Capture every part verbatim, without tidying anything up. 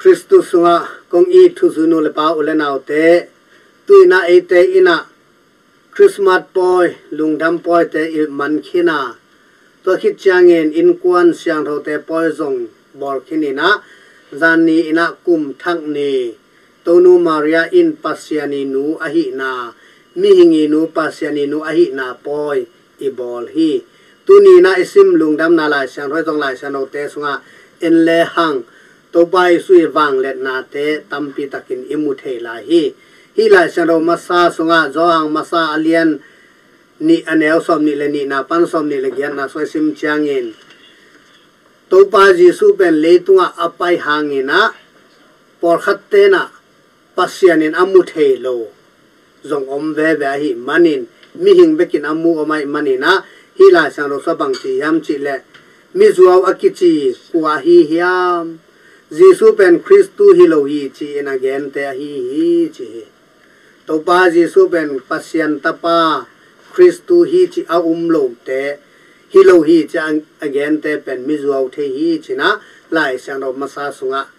Khristu sungah kong it thuzui nu le pa, u le naute, tu-in ah eite in ah Christmas pawi, lungdam pawite i man khin a, tua khit ciangin innkuan siangthote pawi zong bawl khin in ah, zan ni in ah kum thak ni, Tonu Maria in Pasian i nu ahihna, mihing i nu, Pasian i nu ahihna pawi i bawl hi. Tuni in ah i sim lungdamna Lai Siangtho zong Lai Siangthote sungah en le hang, Topa Jesu i vangliatnate tampi takin i mu thei lai hi. Hih Lai Siangtho masa sungah, Johan masa a lian nih, a neu sawm nih le nihna pan sawm nih le giatna sung i sim ciangin, Topa Jesu pen leitungah a pai hangin ah, pawlkhat ten ah Pasian in a mu thei lo zong om veve ahih manin, mihing bekin a mu om ahih manin ah, hih Lai Siangtho sung bang ci hiam cih leh, mizuau a kici kua ahi hiam? Jesu pen Khristu hi lo hi ci-in a gente ahi hi, ci hi. Topa Jesu pen Pasian Tapa, Khristu hi ci a um lote, hi lo hi ci a, a gente pen mizuau thei hi, ci-in ah Lai Siangtho masa sungah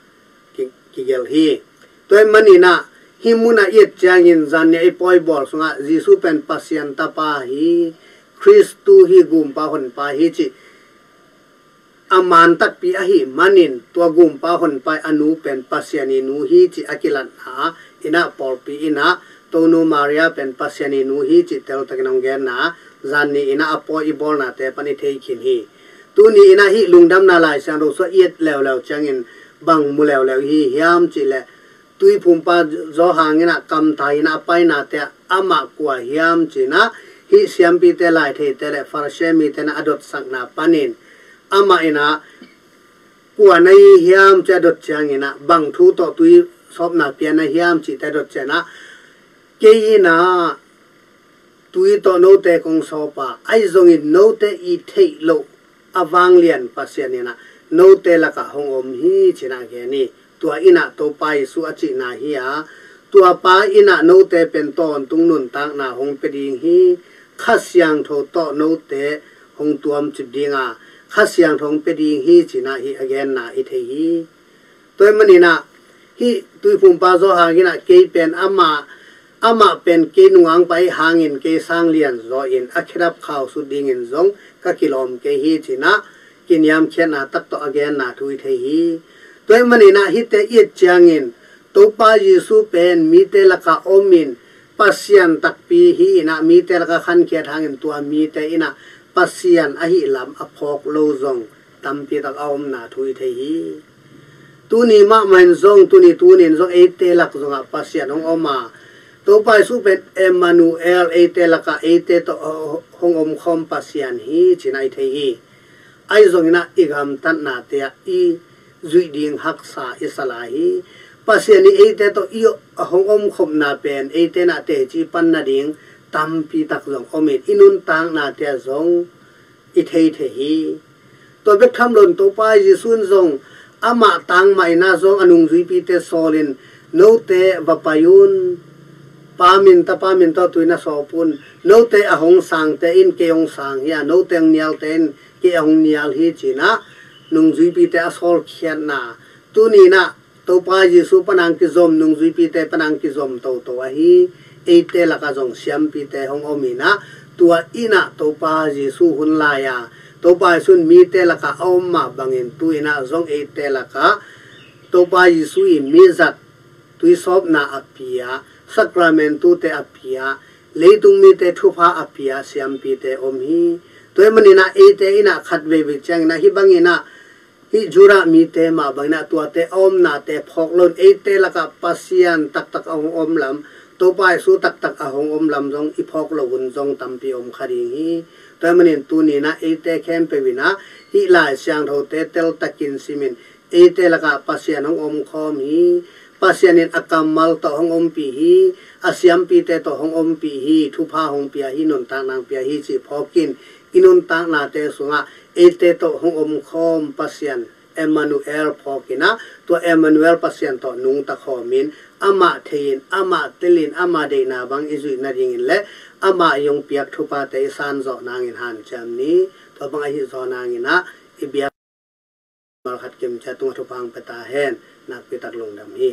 ki, kigelh hi. Tua ahih manin ah, hih munah i et ciangin zan ni a i pawi bawl sungah Jesu pen Pasian Tapa hi, Khristu hi, Gumpa Honpa hi cih a man takpi ahih manin, tua Gumpa Honpa i a nu pen Pasian i nu hi cih a kilatna in ah, pawlpi in ah Tonu Maria pen Pasian i nu hi cih teltakin hong genna, zan ni in ah a pawi i bawlnate pan i thei khin hi. Tuni in ah hih lungdamna Lai Siangtho sung i et leuleu ciangin bang mu leuleu i hi hiam cih leh, Tuiphumpa Johan in ah kamtai in ah a painate ah amah kua hiam ci-in ah, hih siampite, laitheite le Farisi mite in ah a dotsakna panin, amah in ah kua na hi hiam ci a dot ciangin ah, bang thu tawh tui sawpna pia na hiam cihte a dot ciangin ah, kei in ah tui tawh note kong sawp a, ahi zongin note i theih loh a vanglian Pasian in ah note lakah hong om hi, ci-in ah gen hi. Tua in ah Topa Jesu a cihna hi a, tua pa in ah note pen tawntung nuntakna hong pia ding hi, Kha Siangtho tawh note hong tuamcip ding a, Kha Siangtho hong pia ding hi, ci-in ah hih a genna i thei hi. Tua ahih manin ah, hih Tuiphumpa Johan in ah, kei pen amah, amah pen kei nungangpa ahih hangin kei sang lianzaw in a khedap khau sut dingin zong ka kilawm kei hi, ci-in ah kiniamkhiatna tak tawh a genna thu i thei hi. Tua ahih manin ah hihte i et ciangin, Topa Jesu pen mite lakah om in, Pasian takpi hi in ah, mite lakah khankhiat hangin tua mite in ah Pasian ahih lam a phawk lo zong tampi tak a omna thu i thei hi. Tuni mahmah in zong, tuni tuni in zong eite lak zongah Pasian hong om a, Topa Jesu pen Emmanuel, eite lakah eite tawh hong omkhawm Pasian hi, ci-in ah i thei hi. Ahi zongin ah i gamtatnate ah i zuih ding haksa i sa lai hi. Pasian in eite tawh i a hong omkhopna pen eite in ah teci pan nading tampi tak zong om in, i nuntaknate ah zong i thei thei hi. Tua bek tham loin Topa Jesu in zong amah tang mah in ah zong a nungzuipite sawl in, note va pai un, Pa min, Tapa min tawh tui na sawp un, note a hong sangte in kei hong sang hi a, note hong nialte in kei a hong nial hi, ci-in ah nungzuipite a sawlkhiatna, tuni in ah Topa Jesu pan hong kizom, nungzuipite pan hong kizom toto ahi, eite lakah zong siampite hong om in ah, tua in ah Topa Jesu hun lai-a, Topa Jesu in mite lakah a om mah bangin tu-in ah zong eite lakah Topa Jesu i mizat, tuisawpna a pia, sakramentute a pia, leitung mite thupha a pia siampite om hi. Tua ahih manin ah eite in ah khat veivei ciangin ah hih bangin ah, hih Judah mite mah bangin ah tuate a omnate phawk loin eite lakah Pasian taktak a hong om lam, Topa Jesu taktak a hong om lam zong i phawk loh hun zong tampi om kha ding hi. Tua ahih manin tuni in ah eite khempeuh in ah hih Lai Siangthote teltakin simin, eite lakah Pasian hong omkhawm hi, Pasian in a kammal tawh hong ompih hi, a siampite tawh hong ompih hi, thupha hong pia hi, nuntakna hong pia hi cih phawkin, i nuntaknate sungah eite tawh hong omkhawm Pasian Emmanuel phawk in ah, tua Emmanuel Pasian tawh nungta khawmin, amah thei-in, amah telin, ama deihna bang i zuih nadingin le amah i hong piak thuphate i sanzawh nangin hanciam ni. Tua bang ahi zaw nangin ah i biak Mual khat kim ciat tungah thupha hong pia ta hen. Nakpi tak lungdam hi.